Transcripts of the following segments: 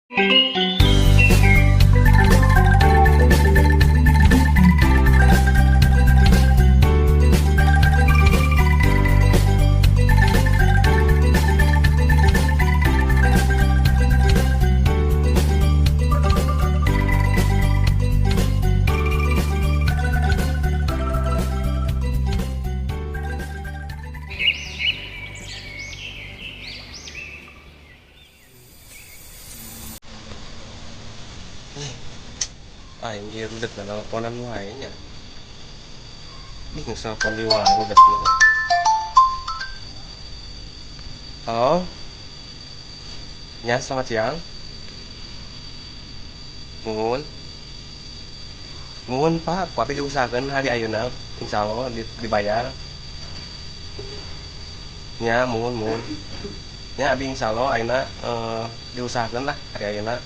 Aing ieu rudet teleponan wae nya. Ih, geus telepon deui wae rudet. Halo. Ya, selamat siang. Muhun. Muhun, Pak, ku abi diusahakeun hari ayeuna insyaallah dibayar. Nya, muhun muhun. Nya abi insyaallah ayeuna diusahakeun lah hari ayeuna.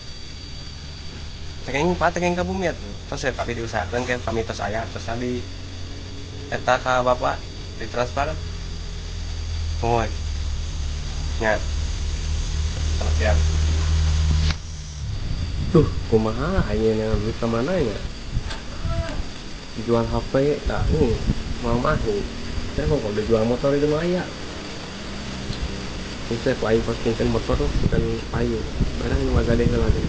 Teu kenging, Pak, teu kenging ka bumi atuh. Tos we abi diusahakeun ke pami tos aya tos di eta ka Bapak ditransfer. Muhun. Nya. Selamat siang. Duh, kumaha ayeuna duit ka mana nya? Dijual HP, tah nih, moal mahi. Saya kok udah jual motor itu mah aya. Geus we ku aing postingkeun motor bukan payu. Barang nu ngagade heula ge.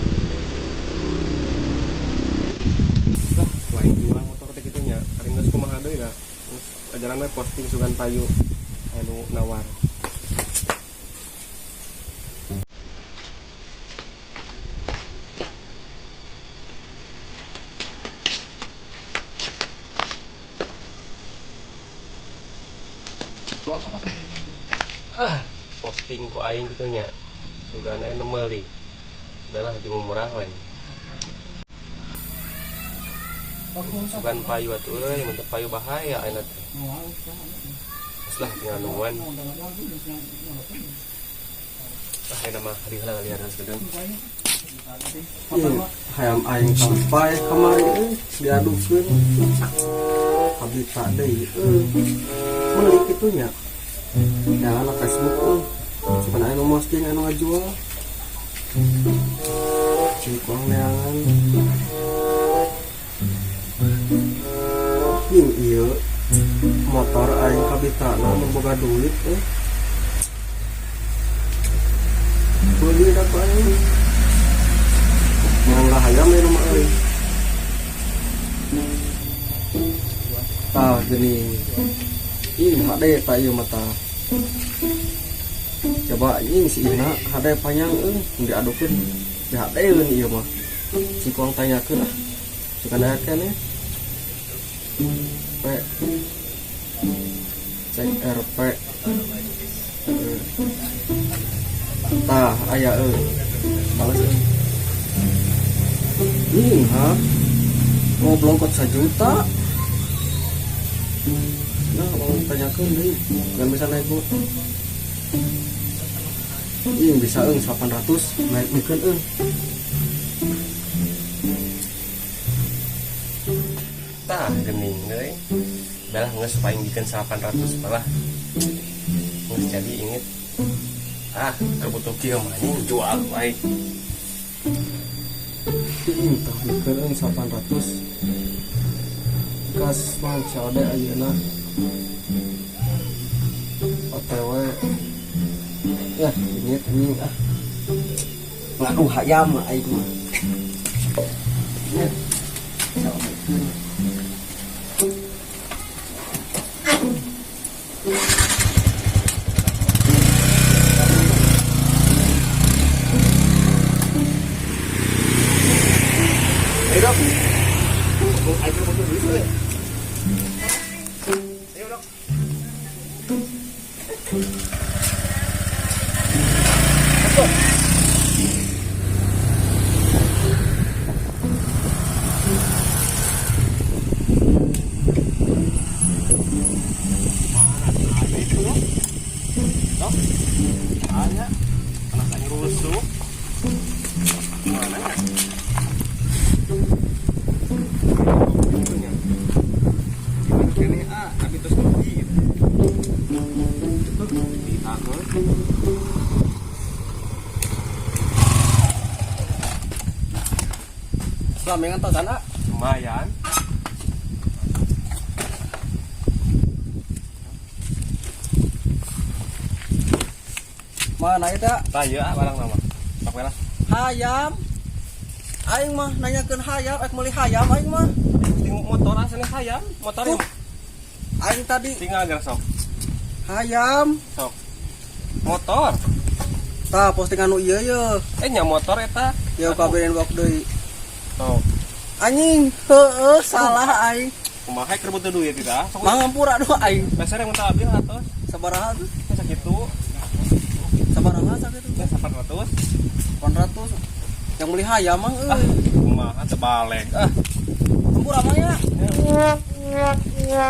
Lah, ku aing jual motor teh kitu nya. Ari geus kumaha deui da. Geus ajaran we posting sugan payu anu nawar. Ah, posting ku aing kitu nya. Sugan aya nu meuli. Udah lah di murah we. Sugan payu atuh euy, mun teu payu bahaya ayeuna teh. Geus lah tinggal nungguan. Ah, ayeuna mah hari heula liaran sakedeung. Ieu hayam aing sampai kamari euy diadukeun. Kabita deui euy. Meuli kitu nya. Jalan Facebook euy. Sugan aya nu posting anu ngajual. Cingkuang neangan. Ing ieu motor aing kabitana mun boga duit euy. Beuli da ku aing. Menang lah hayam ieu mah euy. Tah geuning. Ih, hade tah ieu mah tah. Coba anjing si Ina hade panjang euy mun diadukeun. Di hadeeun ieu mah. Cingkuang tanyakeun ah. Suka aya keneh. P cek RP. Heeh. Tah aya euy. Bales euy. Ih, ha. Ngobrol kot 1 juta. Nah, mau tanyakeun deui, kan bisa naik bu. Ih, bisa euy 800 naik mikeun euy. Tah geuning euy. Belah geus paling bikin 800 malah. Geus jadi inget. Ah, keur butuh kieu mah anjing jual wae. Ih, tah mikeun euy 800. Gas mah COD ayeuna. OTW. Ya, ini anjing ah. Ngaduh hayam aing mah. Ya. COD. Ayo dok. Ayo butuh duit euy. Ayo dok. Let's go. Mana ada itu dok? Dok? Ada. Anak aing rusuh. Mana ya? Itunya. Rame ngantosan, ah. Lumayan. Mana itu, ah? Tah ieu ah barang nama. Sok we lah. Hayam. Aing mah nanyakeun hayam, ek meuli hayam aing mah. Ting motor asli hayam, motor Tuh. Aing tadi tinggal geus sok. Hayam. Sok. Motor. Tah postingan nu ieu ye. Eh nya motor eta. Ya kaberin wak deui. Sok. Anjing, heueuh salah aing. Kumaha keur butuh duit eta? Sok. Mangampura aduh aing. Meser yang minta ambil atos. Sabaraha tuh? Sakitu. Sabaraha sakitu? Ya 800. 800. Yang beli hayam mah Ah, euy. kumaha terbalik. Ah. Hampura mah ya. Ya.